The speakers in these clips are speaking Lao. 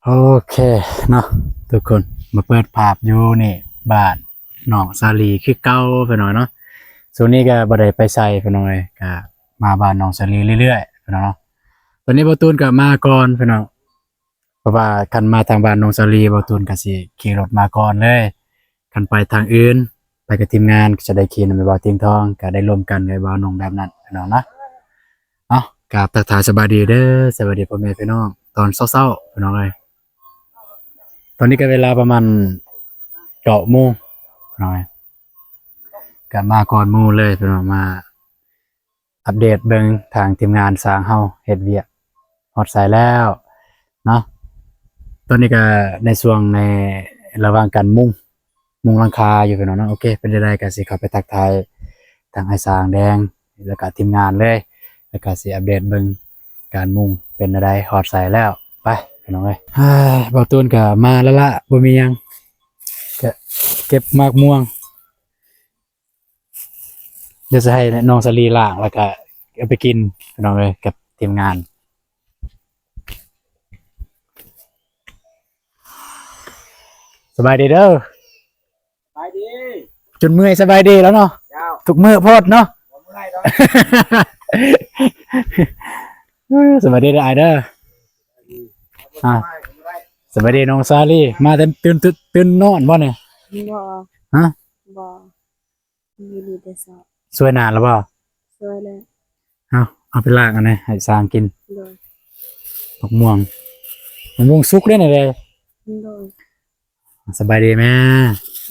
ໂອເຄເນາະທຸກຄົນ ມາເປີດພາບຢູ່ນີ້ ບ້ານນ້ອງສາລີຄືເກົ່າພີ່ນ້ອງເນາະ. ຊ່ວງນີ້ກໍບໍ່ໄດ້ໄປໃສພີ່ນ້ອງເອີຍ ກໍມາບ້ານນ້ອງສາລີເລື້ອຍໆພີ່ນ້ອງເນາະ. ຕອນນີ້ບ່າວຕູນກໍມາກ່ອນພີ່ນ້ອງ ເພາະວ່າຄັນມາທາງບ້ານນ້ອງສາລີ ບ່າວຕູນກໍຊິຂີ່ລົດມາກ່ອນເລີຍ. ຄັນໄປທາງອື່ນ ໄປກັບທີມງານ ກໍຈະໄດ້ຂີ່ນຳແມ່ບ່າວຕຽງທອງ ກໍໄດ້ລົມກັນກັບບ່າວນົງແບບນັ້ນພີ່ນ້ອງເນາະ. ເອົາ ກາບທັກທາຍສະບາຍດີເດີ ສະບາຍດີພໍ່ແມ່ພີ່ນ້ອງ ຕອນເຊົ້າໆພີ່ນ້ອງເອີຍ. ຕອນນີ້ກໍເວລາປະມານເກົ້າໂມງພີ່ນ້ອງເອີຍ ກໍມາກ່ອນໝູ່ເລີຍພີ່ນ້ອງ ມາອັບເດດເບິ່ງທາງທີມງານຊ່າງເຮົາເຮັດວຽກຮອດໃສແລ້ວເນາະ. ຕອນນີ້ກໍໃນຊ່ວງໃນລະຫວ່າງການມຸງ ມຸງຫຼັງຄາຢູ່ພີ່ນ້ອງເນາະ. ໂອເຄ ເປັນຈັ່ງໃດກໍຊິເຂົ້າໄປທັກທາຍທາງອ້າຍຊ່າງແດງ ແລ້ວກໍທີມງານເລີຍ ແລ້ວກໍຊິອັບເດດເບິ່ງການມຸງເປັນແນວໃດ ຮອດໃສແລ້ວ. ໄປພີ່ນ້ອງເອີຍ ເຮີ້ຍ ບ່າວຕູນກໍມາແລ້ວລະ ບໍ່ມີຫຍັງ ກໍເກັບໝາກມ່ວງ ດຽວຈະໃຫ້ນ້ອງສາລີລ້າງ ແລ້ວກໍເອົາໄປກິນພີ່ນ້ອງເອີຍ ກັບທີມງານ. ສະບາຍດີເດີ ສະບາຍດີ ຈົນເມື່ອຍສະບາຍດີແລ້ວເນາະ. ເຈົ້າ ທຸກມື້ໂພດເນາະ ບໍ່ເມື່ອຍດອກ. ເອີ ສະບາຍດີເດີອ້າຍເດີ. ອ່າ ສະບາຍດີນ້ອງສາລີ ມາແຕ່ຕື່ນ ຕື່ນນອນບໍ່ນີ້? ບໍ່ ຮະ? ບໍ່ ຢູ່ນີ້ແຕ່ເຊົ້າ. ຊ່ວຍນາແລ້ວບໍ່? ຊ່ວຍແລ້ວ. ເອົາ ເອົາໄປລ້າງອັນນີ້ໃຫ້ຊ້າງກິນ. ໂດຍ ໝາກມ່ວງ ໝາກມ່ວງສຸກເດ້ນີ້ເດ້. ໂດຍ ສະບາຍດີແມ່.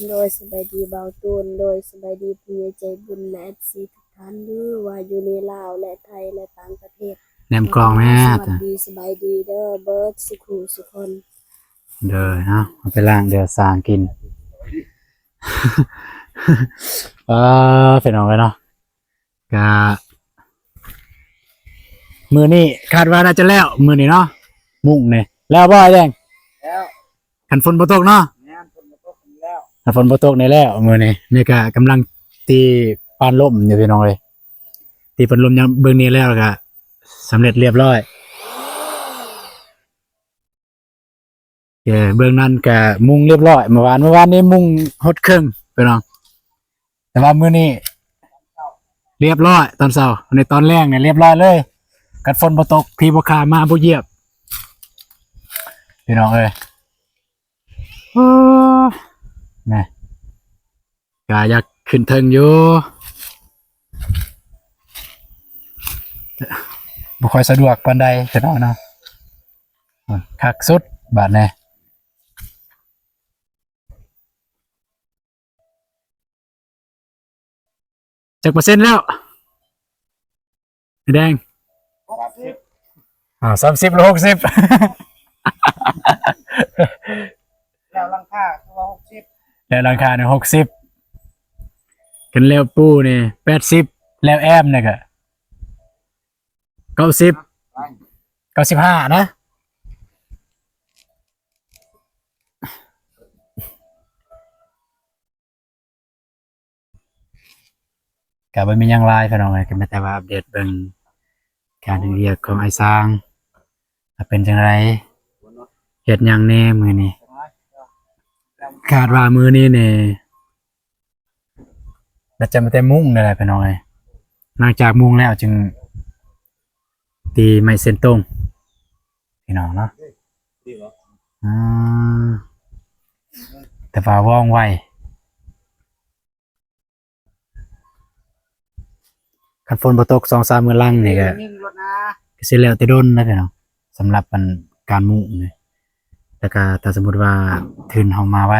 ໂດຍ ສະບາຍດີບ່າວຕູນ. ໂດຍ ສະບາຍດີຜູ້ໃຫຍ່ໃຈບຸນ ແລະ ເອັຟຊີ ທຸກທ່ານ ຫຼືວ່າຢູ່ໃນລາວ ແລະ ໄທ ແລະ ຕ່າງປະເທດ. ແນມກ້ອງແມ່. ສະຫວັດດີ ສະບາຍດີເດີ ເບິດສຸຂູສຸຄົນ. ໂດຍ ເອົາ ເອົາໄປລ້າງ ດຽວຊ້າງກິນ. ອ່າ ພີ່ນ້ອງເອີຍເນາະ ກະມື້ນີ້ຄາດວ່າໜ້າຈະແລ້ວ ມື້ນີ້ເນາະ. ມຸງນີ້ແລ້ວບໍ່ອ້າຍແດງ? ແລ້ວ ຄັນຝົນບໍ່ຕົກເນາະ. ແມ່ນ ຝົນບໍ່ຕົກນີ້ແລ້ວ ຄັນຝົນບໍ່ຕົກນີ້ແລ້ວມື້ນີ້. ນີ້ກະກຳລັງຕີປານລົມຢູ່ພີ່ນ້ອງເອີຍ ຕີປານລົມ ຍັງເບິ່ງນີ້ແລ້ວ ແລ້ວກະສຳເລັດລຽບຮ້ອຍ. ເອີ ເບື້ອງນັ້ນກະມຸງລຽບຮ້ອຍ ເມື່ອວານ ເມື່ອວານນີ້ມຸງຮອດເຄິ່ງພີ່ນ້ອງ ແຕ່ວ່າມື້ນີ້ລຽບຮ້ອຍຕອນເຊົ້າ ໃນຕອນແລງນີ້ລຽບຮ້ອຍເລີຍ. ຄັນຝົນບໍ່ຕົກ ຜີບໍ່ຂ້າມາບໍ່ຢຽບ ພີ່ນ້ອງເອີຍ. ໂອ້ ນະ ກະຢາກຂຶ້ນເທິງຢູ່ ບໍ່ຄ່ອຍສະດວກປານໃດພີ່ນ້ອງເນາະ. ຄັກສຸດບາດນີ້. ຈັກເປີເຊັນແລ້ວແດງ? ຫົກສິບ. ອ້າວ ສາມສິບ ຫຼື ຫົກສິບ? ແລ້ວຫຼັງຄາຄືວ່າຫົກສິບ ແລ້ວຫຼັງຄານີ້ຫົກສິບ. ຄັນແລ້ວປູນີ້ແປດສິບ ແລ້ວແອ້ມນີ້ກະເກົ້າສິບ ເກົ້າສິບຫ້ານະ. ກະບໍ່ມີຫຍັງຫຼາຍພີ່ນ້ອງເອີຍ ກະມີແຕ່ວ່າອັບເດດເບິ່ງການເຮັດວຽກຂອງອ້າຍຊ້າງ ວ່າເປັນຈັ່ງໃດ ເຮັດຫຍັງແດ່ມື້ນີ້. ຄາດວ່າມື້ນີ້ນີ້ ໜ້າຈະມາແຕ່ມຸງນີ້ແຫຼະພີ່ນ້ອງເອີຍ. ຫຼັງຈາກມຸງແລ້ວຈຶ່ງຕີໄມ້ເສັ້ນຕົງພີ່ນ້ອງເນາະ. ອືມ ແຕ່ວ່າວ່ອງໄວ. ຄັນຝົນບໍ່ຕົກສອງສາມມື້ຫຼັງນີ້ກະ ກະຊິແລ້ວແຕ່ດົນນະພີ່ນ້ອງ ສຳລັບອັນການມຸງນີ້. ແລ້ວກະຖ້າສົມມຸດວ່າທຶນເຮົາມາໄວ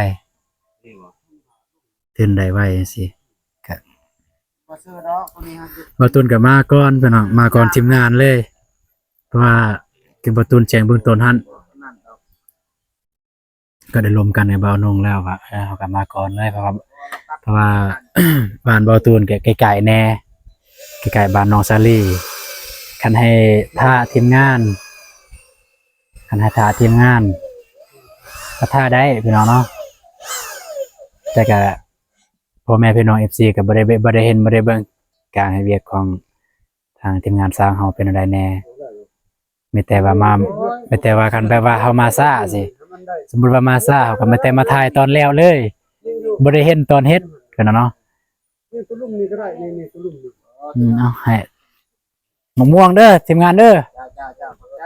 ທຶນໄດ້ໄວຈັ່ງຊີ້ ກະ ບໍ່ເຊື່ອດອກ ຜູ້ນີ້ເຮົາ ບ່າວຕູນກະມາກ່ອນພີ່ນ້ອງ ມາກ່ອນທີມງານເລີຍ ເພາະວ່າຄືບ່າວຕູນແຈ້ງເບື້ອງຕົ້ນຫັ້ນ ກໍໄດ້ລົມກັນກັບບ່າວນົງແລ້ວວ່າ ເອີ ເຮົາກໍມາກ່ອນເລີຍ ເພາະວ່າ ເພາະວ່າ ບ້ານບ່າວຕູນກໍໃກ້ໆແດ່ ໃກ້ໆບ້ານນ້ອງສາລີ. ຄັນໃຫ້ຖ້າທີມງານ ຄັນໃຫ້ຖ້າທີມງານ ກໍຖ້າໄດ້ພີ່ນ້ອງເນາະ ແຕ່ກໍພໍ່ແມ່ພີ່ນ້ອງເອັຟຊີກໍບໍ່ໄດ້ ບໍ່ໄດ້ເຫັນ ບໍ່ໄດ້ເບິ່ງການເຮັດວຽກຂອງ ທາງທີມງານຊ່າງເຮົາເປັນແນວໃດແດ່. ມີແຕ່ວ່າມາ ມີແຕ່ວ່າຄັນແບບວ່າເຮົາມາຊ້າຊີ້ ສົມມຸດວ່າມາຊ້າ ເຮົາກໍມີແຕ່ມາຖ່າຍຕອນແລ້ວເລີຍ ບໍ່ໄດ້ເຫັນຕອນເຮັດ ເພິ່ນນະເນາະ. ນີ້ຕົວລຸ່ມນີ້ກໍໄດ້ ນີ້ ນີ້ຕົວລຸ່ມນີ້ ອືມ ເອົາໃຫ້ ໝາກມ່ວງເດີ ທີມງານເດີ. ເຈົ້າ ເຈົ້າ ເຈົ້າ ຂອບໃຈ.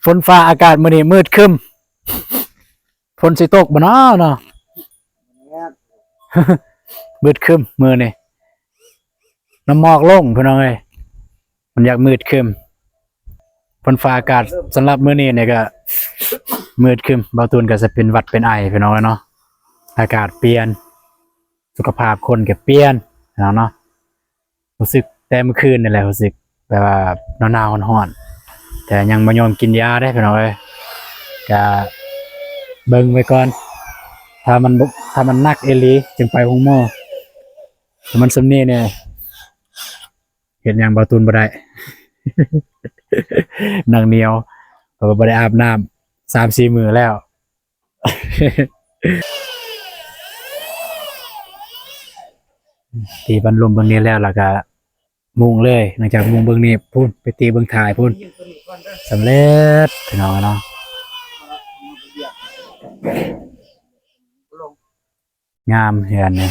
ຝົນຟ້າອາກາດມື້ນີ້ມືດຄຶ້ມ ຝົນຊິຕົກບໍ່ເນາະ ເນາະ? ແມ່ນ ມືດຄຶ້ມມື້ນີ້ ນ້ຳໝອກລົງພີ່ນ້ອງເອີຍ ມັນຢາກມືດຄຶ້ມ. ຝົນຟ້າອາກາດສຳລັບມື້ນີ້ນີ້ກໍມືດຄຶ້ມ ບ່າວຕູນກໍຈະເປັນຫວັດເປັນໄອພີ່ນ້ອງເອີຍເນາະ. ອາກາດປ່ຽນ ສຸຂະພາບຄົນກໍປ່ຽນພີ່ນ້ອງເນາະ. ຮູ້ສຶກແຕ່ມື້ຄືນນີ້ແຫຼະ ຮູ້ສຶກແບບວ່າໜາວໆ ຮ້ອນໆ ແຕ່ຍັງບໍ່ຍອມກິນຢາເດ້ພີ່ນ້ອງເອີຍ. ກະເບິ່ງໄວ້ກ່ອນ ຖ້າມັນບໍ່ ຖ້າມັນໜັກອີ່ຫຼີຈຶ່ງໄປໂຮງໝໍ. ຖ້າມັນສ່ຳນີ້ນີ້ ເຮັດຫຍັງບ່າວຕູນບໍ່ໄດ້ ໜັງໜຽວ ເພາະວ່າບໍ່ໄດ້ອາບນ້ຳສາມສີ່ມື້ແລ້ວ. ຕີບັ້ນລົມເບິ່ງນີ້ແລ້ວ ແລ້ວກະມຸງເລີຍ. ຫຼັງຈາກມຸງເບິ່ງນີ້ ພຸ້ນ ໄປຕີເບິ່ງທ້າຍພຸ້ນ. ສຳເລັດພີ່ນ້ອງເນາະ. ງາມເຮືອນນີ້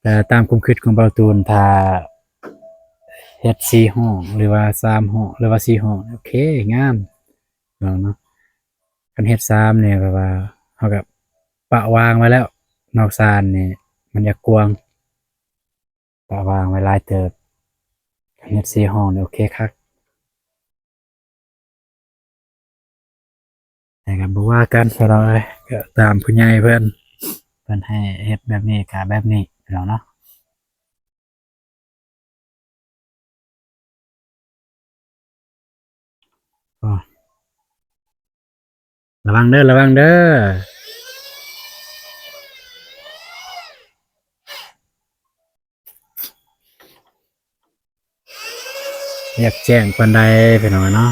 ແຕ່ຕາມຄວາມຄິດຂອງບ່າວຕູນ ຖ້າເຮັດສີ່ຫ້ອງ ຫຼືວ່າສາມຫ້ອງ ຫຼືວ່າສີ່ຫ້ອງ ໂອເຄ ງາມເນາະ. ຄັນເຮັດສາມນີ້ ແບບວ່າເຮົາກໍປະວາງໄວ້ແລ້ວ ນອກຊານນີ້ມັນຢາກກວ້າງ ປະວາງໄວ້ຫຼາຍເຕີບ. ຄັນເຮັດສີ່ຫ້ອງນີ້ໂອເຄຄັກ. ແຕ່ກໍບໍ່ວ່າກັນພີ່ນ້ອງເອີຍ ກໍຕາມຜູ້ໃຫຍ່ເພິ່ນ ເພິ່ນໃຫ້ເຮັດແບບນີ້ກໍແບບນີ້ພີ່ນ້ອງເນາະ. ລະວັງເດີ ລະວັງເດີ. ຢາກແຈ້ງປານໃດພີ່ນ້ອງເນາະ.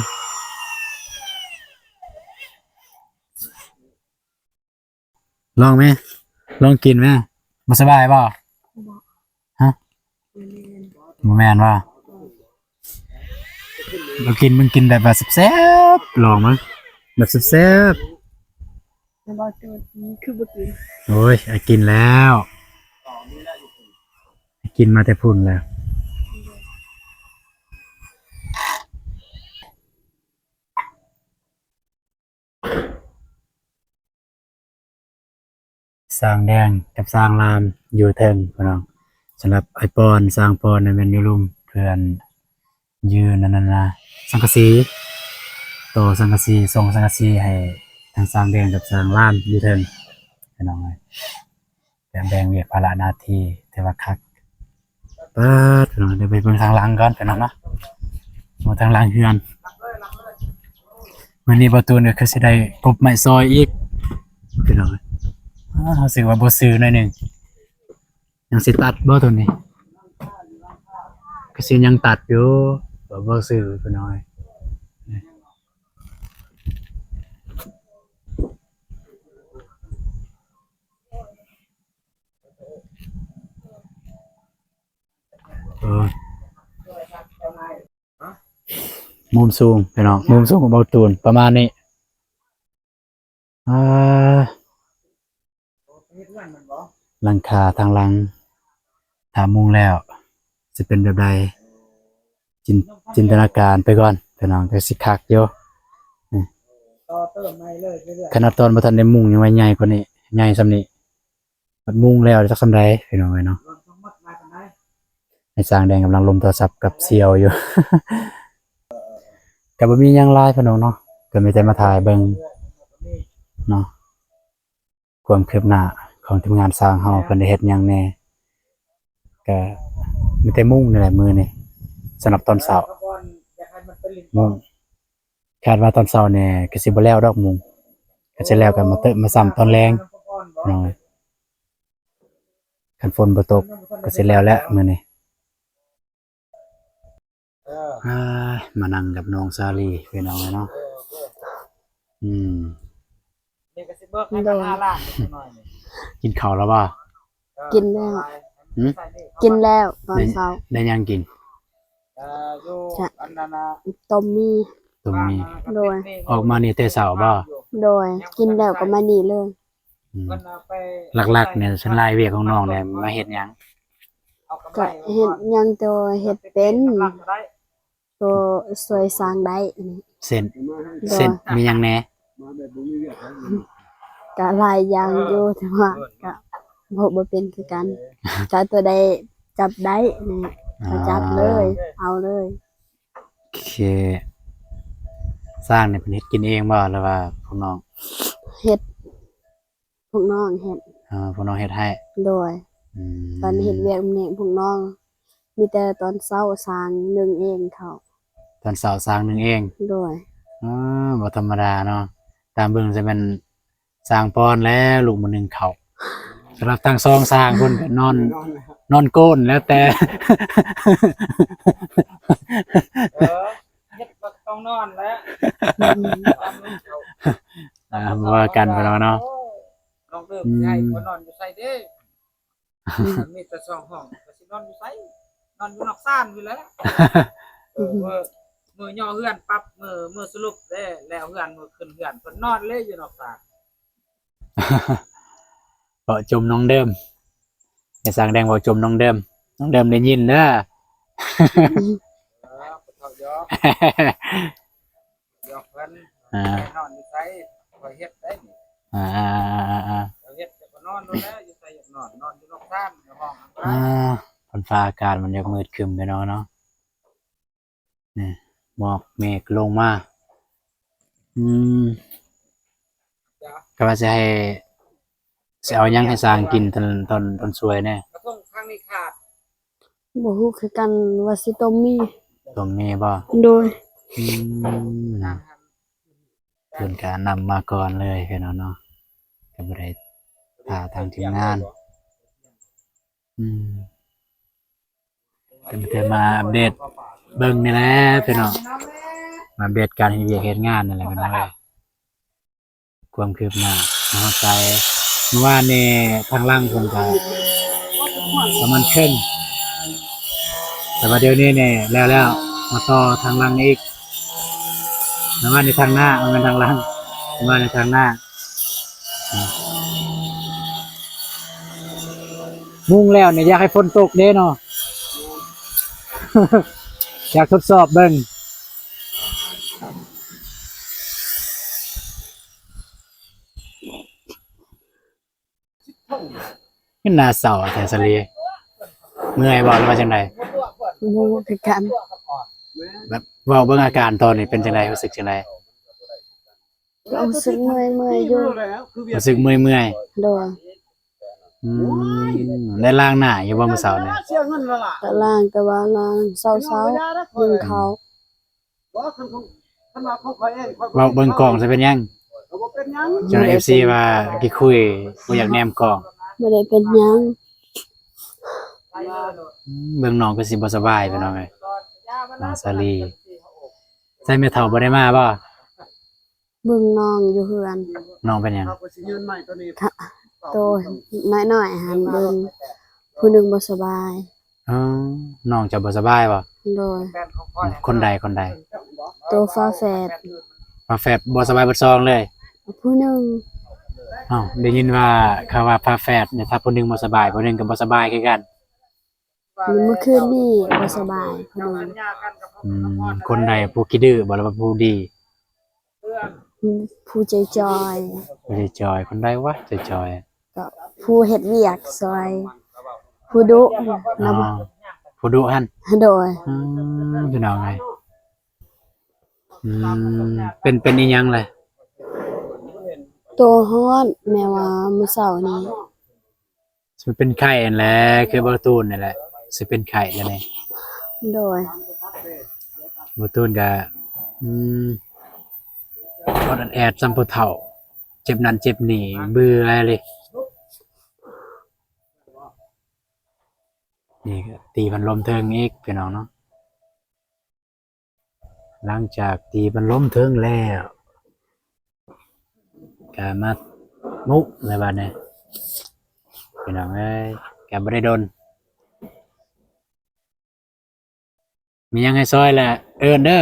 ລອງແມ ລອງກິນແມ. ບໍ່ສະບາຍບໍ່? ບໍ່ ຮະ? ບໍ່ແມ່ນ ບໍ່ແມ່ນບໍ່? ລອງກິນ ມຶງກິນແບບວ່າແຊບໆ ລອງມາ ແບບແຊບໆ. ແຕ່ບໍ່ ຄືບໍ່ກິນ. ໂອ້ຍ ອ້າຍກິນແລ້ວ ອ້າຍກິນມາແຕ່ພຸ້ນແລ້ວ. ຊ່າງແດງກັບຊ່າງລາມຢູ່ເທິງພີ່ນ້ອງ. ສຳລັບອ້າຍປອນ ຊ່າງປອນນັ້ນແມ່ນຢູ່ລຸ່ມ ເພື່ອນຢືນອັນນັ້ນນະ ສັງກະສີ ຕໍ່ສັງກະສີ ສົ່ງສັງກະສີໃຫ້ທັງຊ່າງແດງກັບຊ່າງລາມຢູ່ເທິງພີ່ນ້ອງເອີຍ. ແບ່ງວຽກພາລະໜ້າທີ່ ແຕ່ວ່າຄັກ. ປາດ ພີ່ນ້ອງ ດຽວໄປເບິ່ງທາງຫຼັງກ່ອນພີ່ນ້ອງເນາະ ເບິ່ງທາງຫຼັງເຮືອນ. ມື້ນີ້ບ່າວຕູນກໍຄືຊິໄດ້ກົບໄມ້ຊອຍອີກພີ່ນ້ອງ. ອາ ຮູ້ສຶກວ່າບໍ່ຊື່ໜ້ອຍໜຶ່ງ. ຍັງຊິຕັດບໍ່ໂຕນີ້? ກໍຊິຍັງຕັດຢູ່ ບໍ່ ບໍ່ຊື່ພີ່ນ້ອງ. ເອີ ມຸມສູງພີ່ນ້ອງ ມຸມສູງຂອງບ່າວຕູນປະມານນີ້. ອ່າ ຫຼັງຄາທາງຫຼັງ ຖ້າມຸງແລ້ວຊິເປັນແບບໃດ? ຈິນ ຈິນຕະນາການໄປກ່ອນພີ່ນ້ອງ ກໍຊິຄັກຢູ່. ຂະໜາດຕອນບໍ່ທັນໄດ້ມຸງຍັງວ່າໃຫຍ່ກວ່ານີ້ ໃຫຍ່ສ່ຳນີ້ ບັດມຸງແລ້ວຈັກສ່ຳໃດພີ່ນ້ອງເອີຍເນາະ. ອ້າຍຊ່າງແດງກຳລັງລົມໂທລະສັບກັບສ່ຽວຢູ່. ກໍບໍ່ມີຫຍັງຫຼາຍພີ່ນ້ອງເນາະ ກໍມີແຕ່ມາຖ່າຍເບິ່ງເນາະ ຄວາມຄືບໜ້າຂອງທີມງານຊ່າງເຮົາ ເພິ່ນໄດ້ເຮັດຫຍັງແດ່. ກໍມີແຕ່ມຸງນີ້ແຫຼະມື້ນີ້ ສຳລັບຕອນເຊົ້າ ມຸງ. ຄາດວ່າຕອນເຊົ້ານີ້ກໍຊິບໍ່ແລ້ວດອກມຸງ ກໍຊິແລ້ວກໍມາເຕີມມາຊ້ຳຕອນແລງພີ່ນ້ອງ. ຄັນຝົນບໍ່ຕົກກໍຊິແລ້ວແຫຼະມື້ນີ້. ເອີ ອ່າ ມານັ່ງກັບນ້ອງສາລີພີ່ນ້ອງເນາະ. ເອີ ເອີ ອືມ ນີ້ກໍຊິເບີກໃຫ້ ໂດຍ ພັນຫ້າລ້ານຈັກໜ້ອຍນີ້. ກິນເຂົ້າແລ້ວບໍ່? ກິນແລ້ວ. ຫືມ? ກິນແລ້ວຕອນເຊົ້າ. ໄດ້ຫຍັງກິນ? ກະຕົ້ມໝີ່. ຕົ້ມໝີ່. ໂດຍ. ອອກມານີ້ແຕ່ເຊົ້າບໍ່? ໂດຍ. ກິນແລ້ວກໍມານີ້ເລີຍ. ອືມ. ຫຼັກໆນີ້ສ່ວນຫຼາຍວຽກຂອງນ້ອງນີ້ມາເຮັດຫຍັງ? ກະເຮັດຫຍັງແຕ່ວ່າເຮັດເປັນ. ໂຕຊ່ວຍສ້າງໄດ້. ເຊັ່ນ? ໂດຍ. ເຊັ່ນ ມີຫຍັງແດ່? ກະຫຼາຍຢ່າງຢູ່ ແຕ່ວ່າກະເວົ້າບໍ່ເປັນຄືກັນ. ກະໂຕໃດຈັບໄດ້ນີ້ ກະຈັບເລີຍ ເອົາເລີຍ. ໂອເຄ. ສ້າງນີ້ເພິ່ນເຮັດກິນເອງບໍ່ ຫຼືວ່າພວກນ້ອງ? ເຮັດ. ພວກນ້ອງເຮັດ. ເອີ ພວກນ້ອງເຮັດໃຫ້. ໂດຍ. ອືມ. ຕອນເຮັດວຽກນີ້ພວກນ້ອງມີແຕ່ຕອນເຊົ້າສ້າງໜຶ້ງເອງເຂົ້າ. ຕອນເຊົ້າສ້າງໜຶ້ງເອງ. ໂດຍ. ເອີ ບໍ່ທຳມະດາເນາະ. ຕາມເບິ່ງຈະແມ່ນສ້າງປອນແລ້ວ ລູກມາໜຶ້ງເຂົ້າ. ສຳລັບທັງສອງຊ່າງເພິ່ນກໍນອນ ນອນໂກນແລ້ວແຕ່. ເອີ ເຮັດກໍຕ້ອງນອນແຫຼະ. ອືມ. ອ່າ ບໍ່ວ່າກັນ ພີ່ນ້ອງເນາະ. ນ້ອງເດີມ ອືມ ຊິໃຫ້ຂ້ອຍນອນຢູ່ໃສເດ້? ມັນມີແຕ່ສອງຫ້ອງ ຂ້ອຍຊິນອນຢູ່ໃສ? ນອນຢູ່ນອກຊານພຸ້ນແຫຼະ. ເອີ ມື້ ມື້ຍໍເຮືອນປັບ ມື້ ມື້ສະຫຼຸບເດ້ ແລ້ວເຮືອນ ມື້ຂຶ້ນເຮືອນ ເພິ່ນນອນເລີຍຢູ່ນອກຊານ. ເວົ້າຈົ່ມນ້ອງເດີມ ໄອ້ຊ່າງແດງເວົ້າຈົ່ມນ້ອງເດີມ ນ້ອງເດີມໄດ້ຍິນເດີ. ເອີ ເພິ່ນເວົ້າຢອກ ຢອກເພິ່ນ. ອ່າ ນອນຢູ່ໃສ ຂ້ອຍເຮັດໄດ້ນີ້. ອ່າໆໆໆ ເຮັດ ກໍນອນໂລດແຫຼະ ຢູ່ໃສຢາກນອນ ນອນຢູ່ນອກຊານ ຢູ່ຫ້ອງ. ອ່າ ເພິ່ນຟ້າອາກາດມັນຢາກມືດຄຶ້ມ ພີ່ນ້ອງເນາະ. ນີ້ ໝອກເມກລົງມາ. ອືມ ກະວ່າຊິໃຫ້ ຊິເອົາຫຍັງໃຫ້ຊ່າງກິນຕອນ ຕອນ ຕອນສວຍແດ່? ບໍ່ຮູ້ຄືກັນວ່າຊິຕົ້ມໝີ່. ຕົ້ມໝີ່ບໍ່? ໂດຍ. ອືມ ເພິ່ນກະນຳມາກ່ອນເລີຍ ພີ່ນ້ອງເນາະ ກະບໍ່ໄດ້ຖ້າທາງທີມງານ. ອືມ ເປັນແຕ່ມາອັບເດດເບິ່ງນີ້ແຫຼະພີ່ນ້ອງ ມາອັບເດດການເຮັດວຽກເຮັດງານນີ້ແຫຼະພີ່ນ້ອງເອີຍ. ຄວາມຄືບໜ້າມາຮອດໃສ ມື້ວານນີ້ທາງຫຼັງເພິ່ນກະປະມານເຄິ່ງ ແຕ່ວ່າດຽວນີ້ນີ້ແລ້ວແລ້ວ ມາຕໍ່ທາງຫຼັງອີກ. ປະມານນີ້ທາງໜ້າ ບໍ່ແມ່ນທາງຫຼັງ ປະມານນີ້ທາງໜ້າ. ມຸງແລ້ວນີ້ຢາກໃຫ້ຝົນຕົກເດ້ເນາະ ຢາກທົດສອບເບິ່ງ. ເປັນໜ້າເສົ້າແທ້ສາລີ ເມື່ອຍບໍ່ ຫຼືວ່າຈັ່ງໃດ? ບໍ່ຮູ້ຄືກັນ. ແບບເວົ້າເບິ່ງອາການຕອນນີ້ເປັນຈັ່ງໃດ ຮູ້ສຶກຈັ່ງໃດ? ກໍຮູ້ສຶກເມື່ອຍໆຢູ່. ຮູ້ສຶກເມື່ອຍໆ? ໂດຍ. ອືມ ໄດ້ລ້າງໜ້າຢູ່ບໍ່ມື້ເຊົ້ານີ້? ກໍລ້າງ ແຕ່ວ່າລ້າງເຊົ້າໆ ໜຶ້ງເຂົ້າ. ເວົ້າເບິ່ງກ້ອງຊະເປັນຫຍັງ? ເຈົ້າໜ້າ ເອັຟຊີ ວ່າຂີ້ຄຸຍ ບໍ່ຢາກແນມກ້ອງ. ບໍ່ໄດ້ເປັນຫຍັງ. ອືມ ເບິ່ງນ້ອງຄືຊິບໍ່ສະບາຍ ພີ່ນ້ອງເອີຍ ນ້ອງສາລີ. ໃສແມ່ເຖົ້າບໍ່ໄດ້ມາບໍ່? ເບິ່ງນ້ອງຢູ່ເຮືອນ. ນ້ອງເປັນຫຍັງ? ໂຕນ້ອຍໆຫັ້ນ ເບິ່ງ ຜູ້ໜຶ່ງບໍ່ສະບາຍ. ອໍ ນ້ອງເຈົ້າບໍ່ສະບາຍບໍ່? ໂດຍ. ຄົນໃດ ຄົນໃດ? ໂຕຝາແຝດ. ຝາແຝດບໍ່ສະບາຍເບິດສອງເລີຍ? ຜູ້ໜຶ່ງ. ເອົ້າ ໄດ້ຍິນວ່າ ເຂົາວ່າຝາແຝດນີ້ ຖ້າຜູ້ໜຶ່ງບໍ່ສະບາຍ ຜູ້ໜຶ່ງກໍບໍ່ສະບາຍຄືກັນ. ມື້ຄືນນີ້ບໍ່ສະບາຍ ຜູ້ໜຶ່ງ. ອືມ ຄົນໃດ ຜູ້ຂີ້ດື້ບໍ່ ຫຼືວ່າຜູ້ດີ? ຜູ້ຈ່ອຍໆ. ຜູ້ຈ່ອຍໆ ຄົນໃດວະຈ່ອຍໆ? ກໍຜູ້ເຮັດວຽກຊ່ອຍ ຜູ້ດຸນຳ. ອໍ ຜູ້ດຸຫັ້ນ? ໂດຍ. ອືມ ພີ່ນ້ອງເອີຍ ອືມ ເປັນ ເປັນອີ່ຫຍັງລະ? ໂຕຮ້ອນ ແມ່ວ່າມື້ເຊົ້ານີ້. ຊິເປັນໄຂ້ຫັ້ນແຫຼະ ຄືບໍ່ຕູນນີ້ແຫຼະ ຊິເປັນໄຂ້ແລ້ວນີ້. ໂດຍ. ບໍ່ຕູນກະ ອືມ ອອດແອດສ່ຳຜູ້ເຖົ້າ ເຈັບນັ້ນເຈັບນີ້ ເບື່ອເລີຍ. ນີ້ກະຕີພັດລົມເທິງອີກ ພີ່ນ້ອງເນາະ. ຫຼັງຈາກຕີບັນລົມເທິງແລ້ວ ກະມາມຸແລ້ວບາດນີ້. ພີ່ນ້ອງເອີຍ ກໍບໍ່ໄດ້ດົນ. ມີຫຍັງໃຫ້ຊ່ອຍລະເອີ້ນເດີ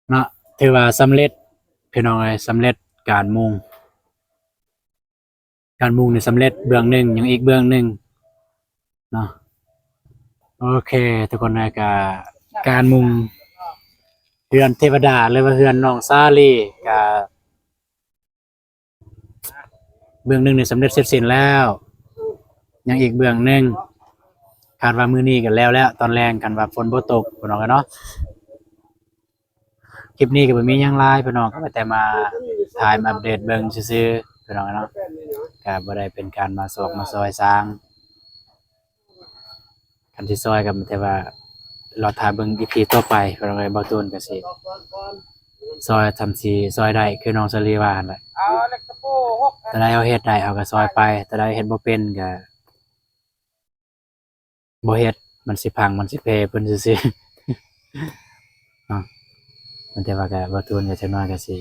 ເນາະ. ຖືວ່າສຳເລັດພີ່ນ້ອງເອີຍ ສຳເລັດການມຸງ. ການມຸງນີ້ສຳເລັດເບື້ອງໜຶ່ງ ຍັງອີກເບື້ອງໜຶ່ງເນາະ. ໂອເຄ ທຸກຄົນເອີຍ ກະການມຸງເຮືອນເທວະດາ ຫຼືວ່າເຮືອນນ້ອງສາລີ ກະເບື້ອງໜຶ່ງນີ້ສຳເລັດເສັດສິ້ນແລ້ວ ຍັງອີກເບື້ອງໜຶ່ງ ຄາດວ່າມື້ນີ້ກະແລ້ວແລ້ວ ຕອນແລງ ຄັນວ່າຝົນບໍ່ຕົກ ພີ່ນ້ອງເອີຍເນາະ. ຄລິບນີ້ກໍບໍ່ມີຫຍັງຫຼາຍພີ່ນ້ອງ ກໍມີແຕ່ມາຖ່າຍມາອັບເດດເບິ່ງຊື່ໆ ພີ່ນ້ອງເນາະ. ກໍບໍ່ໄດ້ເປັນການມາຊອກມາຊອຍສ້າງ ຄັນຊິຊອຍກໍມີແຕ່ວ່າລໍຖ້າເບິ່ງອີພີຕໍ່ໄປ ພີ່ນ້ອງເອີຍ. ບ່າວຕູນກໍຊິຊອຍສ່ຳຊິຊອຍໄດ້ ຄືນ້ອງສາລີວ່າຫັ້ນແຫຼະ. ຕາໃດເຮົາເຮັດໄດ້ເຮົາກໍຊອຍໄປ ຕາໃດເຮັດບໍ່ເປັນກໍ ບໍ່ເຮັດ ມັນຊິພັງ ມັນຊິເພເພິ່ນຊື່ໆ ເນາະ. ແຕ່ວ່າກໍ ບ່າວຕູນກໍຈັກໜ້ອຍກໍຊິ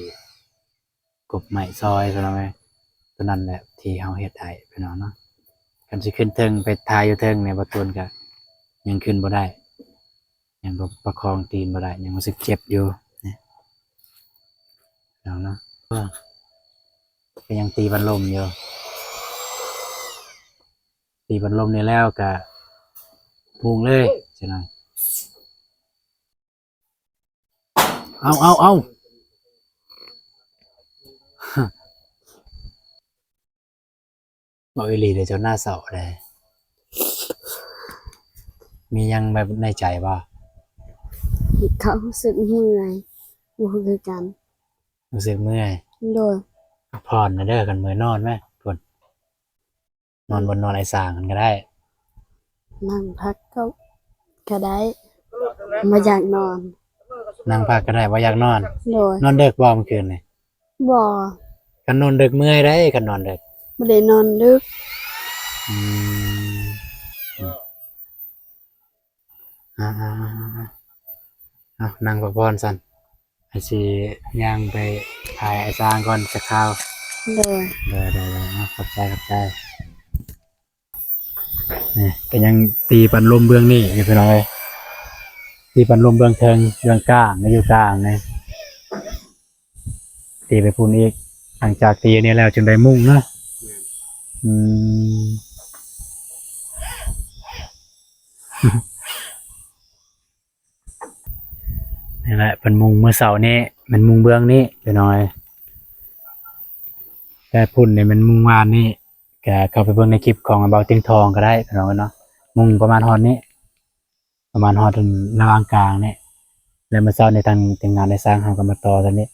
ກົບໄມ້ຊອຍ ພີ່ນ້ອງເອີຍ. ຕົວນັ້ນແຫຼະທີ່ເຮົາເຮັດໄດ້ ພີ່ນ້ອງເນາະ. ຄັນຊິຂຶ້ນເທິງໄປຖ່າຍຢູ່ເທິງນີ້ ບ່າວຕູນກໍຍັງຂຶ້ນບໍ່ໄດ້ ຍັງປະຄອງຕີນບໍ່ໄດ້ ຍັງຮູ້ສຶກເຈັບຢູ່ ພີ່ນ້ອງເນາະ. ກໍຍັງຕີບັນລົມຢູ່. ຕີບັນລົມນີ້ແລ້ວກະມຸງເລີຍຈັ່ງນັ້ນ. ເອົາ ເອົາ ເອົາ ເວົ້າອີ່ຫຼີເດ້ ເຈົ້າໜ້າເສົ້າເດ້. ມີຫຍັງແບບໃນໃຈບໍ່? ເຂົາຮູ້ສຶກເມື່ອຍ ບໍ່ຄືກັນ. ຮູ້ສຶກເມື່ອຍ? ໂດຍ. ພັກຜ່ອນແດ່ເດີ ຄັນເມື່ອຍນອນແມະ ພຸ້ນ. ນອນບ່ອນນອນອ້າຍຊ້າງຫັ້ນກໍໄດ້. ນັ່ງພັກກໍ ກໍໄດ້ ບໍ່ຢາກນອນ. ນັ່ງພັກກໍໄດ້ ບໍ່ຢາກນອນ. ໂດຍ. ນອນເດິກບໍ່ມື້ຄືນນີ້? ບໍ່. ຄັນນອນເດິກເມື່ອຍເດ້ ຄັນນອນເດິກ. ບໍ່ໄດ້ນອນເດິກ. ອືມ ອືມ. ອ່າໆໆໆ ເອົາ ນັ່ງພັກຜ່ອນຊັ້ນ ໃຫ້ຊິຍ່າງໄປຖ່າຍອ້າຍຊ້າງກ່ອນຈັກຄາວ. ໂດຍ ໂດຍໆໆ ເອົາ ຂອບໃຈ ຂອບໃຈ. ນີ້ກໍຍັງຕີປັນລົມເບື້ອງນີ້ຢູ່ ພີ່ນ້ອງເອີຍ ຕີປັນລົມເບື້ອງເທິງ ເບື້ອງກາງ ຢູ່ກາງນີ້. ຕີໄປພຸ້ນອີກ ຫຼັງຈາກຕີອັນນີ້ແລ້ວຈຶ່ງໄດ້ມຸງເນາະ. ແມ່ນ. ອືມ ນີ້ແຫຼະ ເພິ່ນມຸງມື້ເຊົ້ານີ້ ແມ່ນມຸງເບື້ອງນີ້ພີ່ນ້ອງເອີຍ. ແຕ່ພຸ້ນນີ້ແມ່ນມຸງວານນີ້ ກະເຂົ້າໄປເບິ່ງໃນຄລິບຂອງບ່າວຕຽງທອງກໍໄດ້ພີ່ນ້ອງເນາະ. ມຸງປະມານຮອດນີ້ ປະມານຮອດລະຫວ່າງກາງນີ້ ແລ້ວມື້ເຊົ້ານີ້ທາງທີມງານໄດ້ສ້າງເຮົາກໍມາຕໍ່ຕົວນີ້.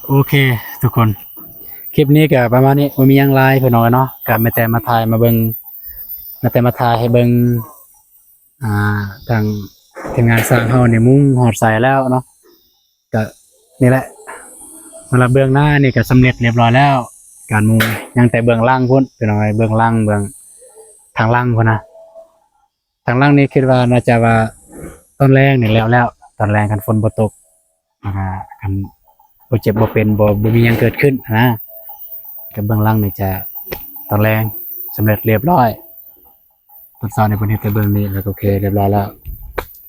ໂອເຄທຸກຄົນ ຄລິບນີ້ກໍປະມານນີ້ ບໍ່ມີຫຍັງຫຼາຍພີ່ນ້ອງເນາະ. ກໍມີແຕ່ມາຖ່າຍມາເບິ່ງ ມີແຕ່ມາຖ່າຍໃຫ້ເບິ່ງ ອ່າ ທາງທີມງານຊ່າງເຮົານີ້ມຸງຮອດໃສແລ້ວເນາະ. ກະນີ້ແຫຼະ ສຳລັບເບື້ອງໜ້ານີ້ກະສຳເລັດລຽບຮ້ອຍແລ້ວ ການມຸງ ຍັງແຕ່ເບື້ອງຫຼັງພຸ້ນພີ່ນ້ອງເອີຍ ເບື້ອງຫຼັງ ເບື້ອງທາງຫຼັງພຸ້ນນະ. ທາງຫຼັງນີ້ຄິດວ່າໜ້າຈະວ່າຕອນແລງນີ້ແລ້ວແລ້ວ ຕອນແລງຄັນຝົນບໍ່ຕົກ ແລ້ວກະຄັນບໍ່ເຈັບບໍ່ເປັນ ບໍ່ ບໍ່ມີຫຍັງເກີດຂຶ້ນຫັ້ນນະ ກະເບື້ອງຫຼັງນີ້ຈະຕອນແລງສຳເລັດລຽບຮ້ອຍ. ຕອນເຊົ້ານີ້ເພິ່ນເຮັດແຕ່ເບື້ອງນີ້ ແລ້ວກໍໂອເຄລຽບຮ້ອຍແລ້ວ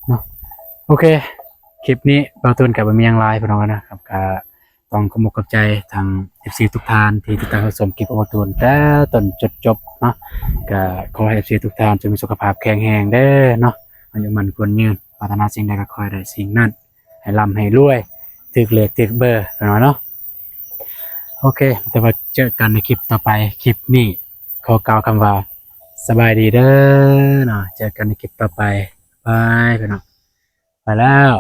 ເນາະ. ໂອເຄ ຄລິບນີ້ບ່າວຕູນກໍບໍ່ມີຫຍັງຫຼາຍພີ່ນ້ອງນະ ກໍຕ້ອງຂອບອົກຂອບໃຈທາງເອັຟຊີທຸກທ່ານທີ່ຕິດຕາມຮັບຊົມຄລິບຂອງບ່າວຕູນແຕ່ຕົ້ນຈົນຈົບເນາະ. ກໍຂໍໃຫ້ເອັຟຊີທຸກທ່ານຈົ່ງມີສຸຂະພາບແຂງແຮງເດີເນາະ ອາຍຸໝັ້ນຂວັນຍືນ ປາດຖະໜາສິ່ງໃດກໍຂໍໃຫ້ໄດ້ສິ່ງນັ້ນ ໃຫ້ລ່ຳໃຫ້ລວຍ ຖືກເລກຖືກເບີເນາະ. ໂອເຄ ແຕ່ວ່າເຈີກັນໃນຄລິບຕໍ່ໄປ ຄລິບນີ້ຂໍກ່າວຄຳວ່າສະບາຍດີເດີເນາະ. ເຈີກັນໃນຄລິບຕໍ່ໄປ ບາຍພີ່ນ້ອງ ໄປແລ້ວ.